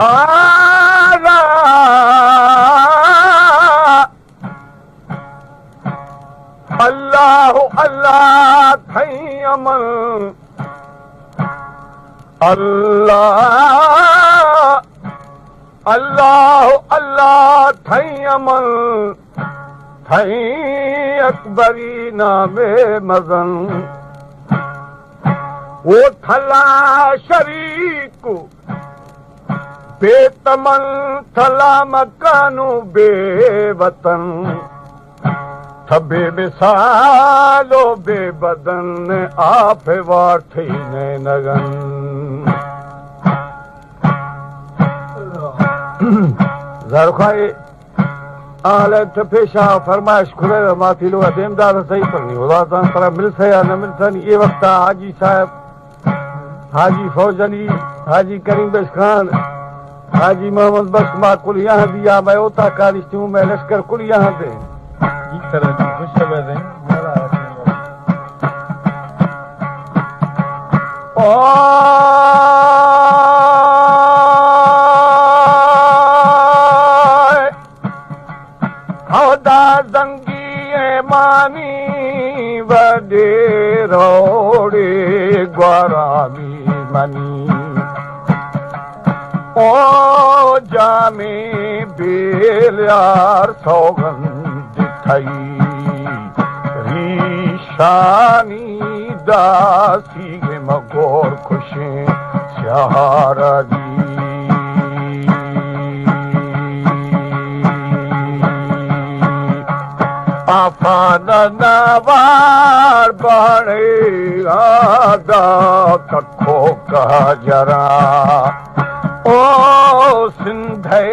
آلا، اللہ اللہ تھئی امن، اللہ اللہ اللہ تھئی امن، تھئی اکبری نام مزن۔ او تھلا شریک بے تمن، تھلا مکان و بے وطن، تھا بے مثال و بے بدن، آپ وار تھئی نینگن۔ زرخواہ آل ء پیشا فرمائش کرے، ما تیلو ء دیم دار سہی پر نی، خدا زان ترا ملسے یا نہ ملسے نی۔ اے وقت ء حاجی صاحب، حاجی فوج علی، حاجی کریم بخش خان، حاجی محمد بخش، ما کل یہاں دیا، میں اوتا کانشتی ہوں، میں لشکر کل یہاں دے۔ جی سر، جی خوش آمدید۔ اوئے خدا زنگی ایمانی وڈے روڑے گوارامی منی۔ او جامی بیلیار سوگند تھئی ریشانی داسی مگور کشیں سیارگی۔ آفان نوار بانے آدا ککو کا جرا۔ او سندھے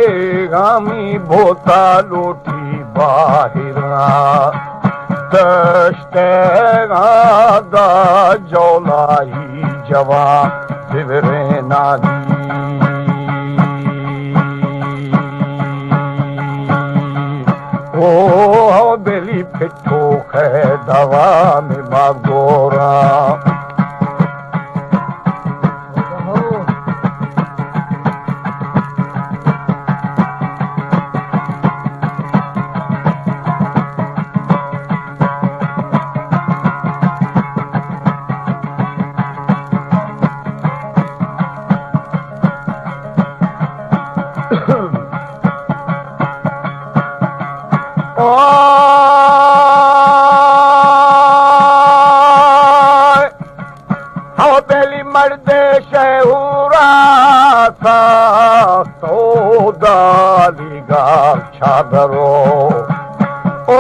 غامی بوتا لوٹی باہرا، دشتگاں دا جولائی جوان ببرینانی۔ او بلی پٹھو خے دوام ما گورا۔ اوئے ہو بیلی مردے شہورا ساختو دالی گال چادرو۔ او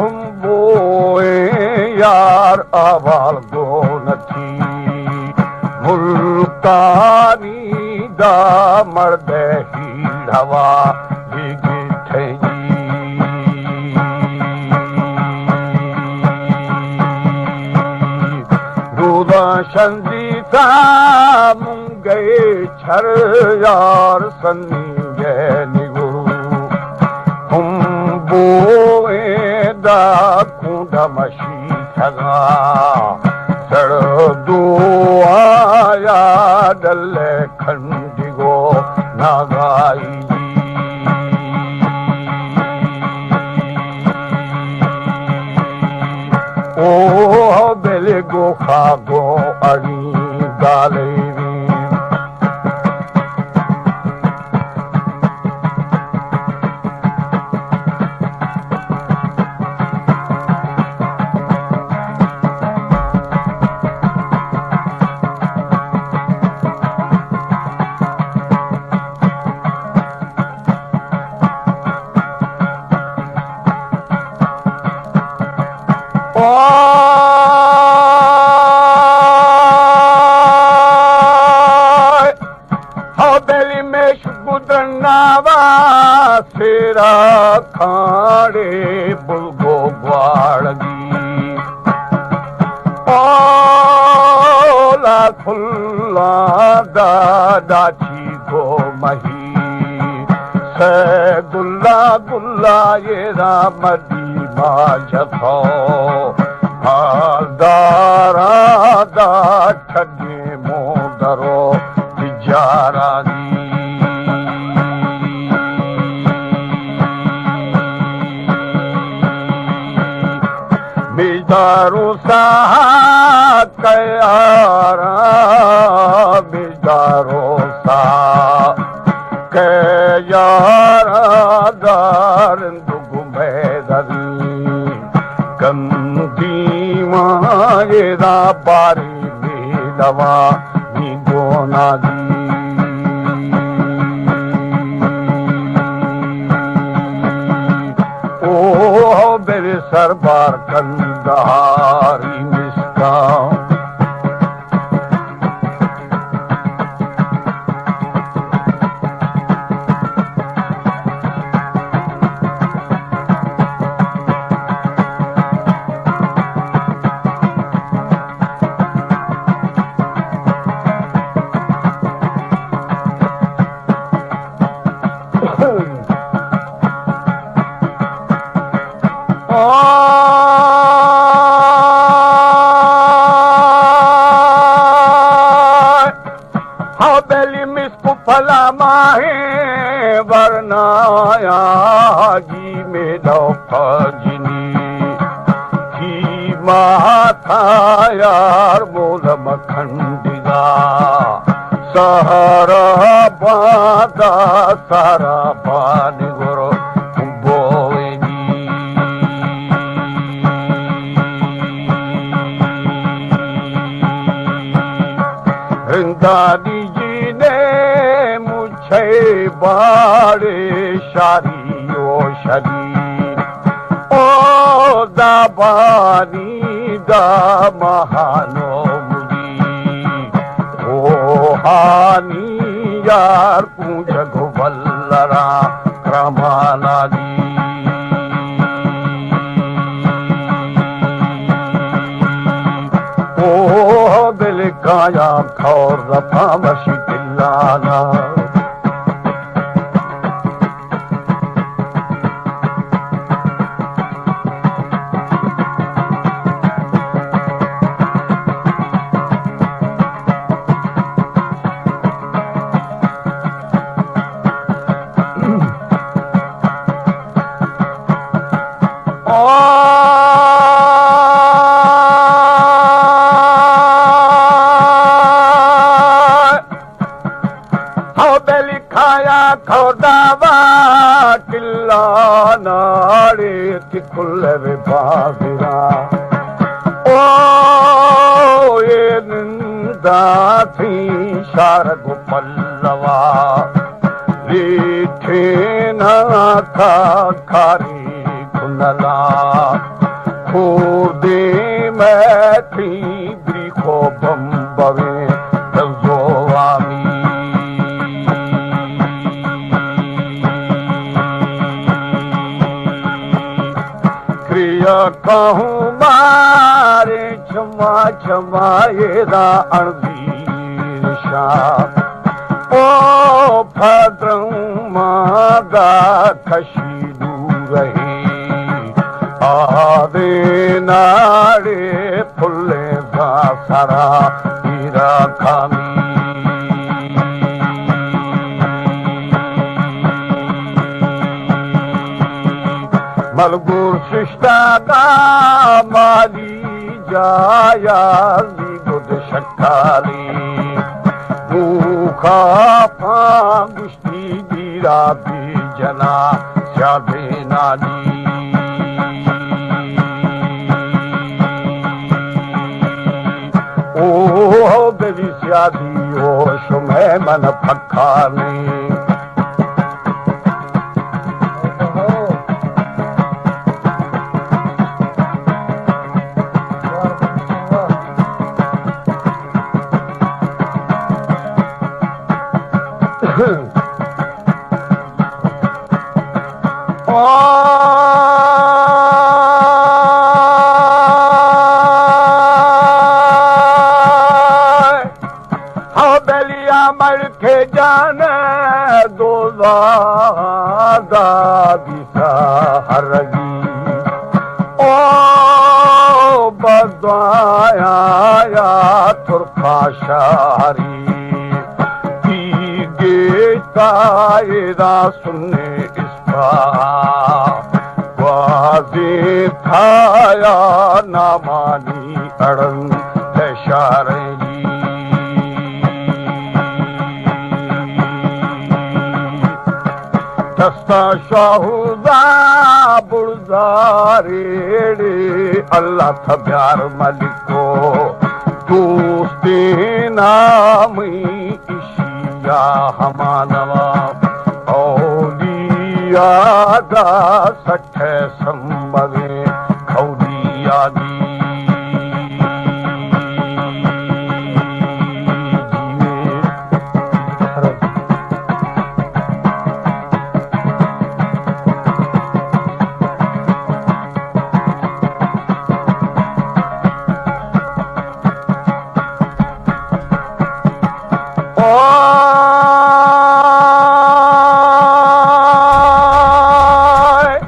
ہم بوئے یار احوال گون تھی ملتانی دا مردے ہیڑوا۔ روداں شنزی تا منگئے چھر یار سنی گئے نگرو۔ ہم بوئے دا کونڈ مشی تھگا سڑ دو آیا ڈلے کھنڈ۔ گو ناگائی۔ او بلے گو خاگو اڑی دالیری۔ اوئے ہو بیلی میش گدرنا وا سیرا کھاڑے بلگو گواڑگی۔ او لال پھلاں دا ڈاچی گو مہی۔ سید اللہ گلا یہ رام دی ما جتھو۔ حالدارا دا ٹھگے مو درو تجارانی۔ داروسا کہ یارا، بی داروسا کہ یارا، دارند گمے دری کندی ما، ادا باری بی دوا نی گونا دی۔ او بر سربار کندہاری مسکان۔ ہاں، بیلی مسکو پلا ماہیں ورنایا، جی میلو پجنی کی ماتا یار مولم کھنڈگا، سہرا باندا سہرا بانی گرو بوئنی۔ رندانی جینے مچھے باڑے شاری و شری، او دابانی دا مہانو مدی، او ہانی یار کونجگ بلرا کرمانا دی۔ او دل کایا کھور رفا مشی تلانا۔ ہو بلی کھایا کھودا وا کلا ناڑے تی کھلے وے بازرا۔ او اے نندا تھی شارگ پلوا، ریٹھینا تھا کھاری کنلا، کھوردے میں تھی بریخو بمبویں رزوامی۔ کریا کاہوں مارے چما چما ایرا اڑزیر شاہ۔ او پھدروں ماگا کشی دور رہی، آدے ناڑے پھلیں دا سرا ایرا کھانی۔ ملگور سشتا گا مالی جایا زی گد شکالی، دوکا پانگوش تی بیرا بی جنا سیادے نالی۔ او بی سیادی او شمے من پھکانی۔ ہو بلیا مڑکھے جان دوزاہ دا دیسا ہرگی۔ او بدوایا یا ترکا شاری، تی گیتا ایرا سنے اسپا۔ دیتھایا نامانی اڑن پیشاریں۔ دستاں شاہوزا بڑزاریڑے، اللہ تھا بیار ملکو، دوستیں نامی اشیا ہما نوا، اولیاء دا سٹھ سمبگیں کھولی آدی۔ اوئے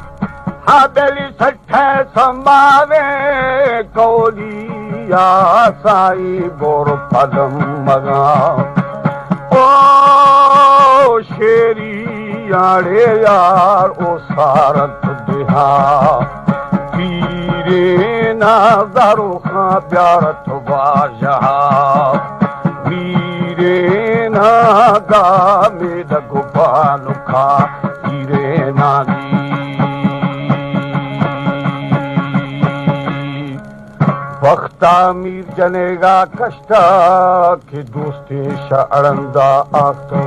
ہابیلی سٹھے سمبھاویں کولی، آ سائی بور پدم مگا۔ او شیری آڑے یار، او سارت دیہا، پیرے نا داروخاں بیارت واجہا، میرے نا دا میدگ بانکا، میرے نا دی۔ وختا میر جنیگا کشتا کہ دوستیں شہ اڑندا آتو۔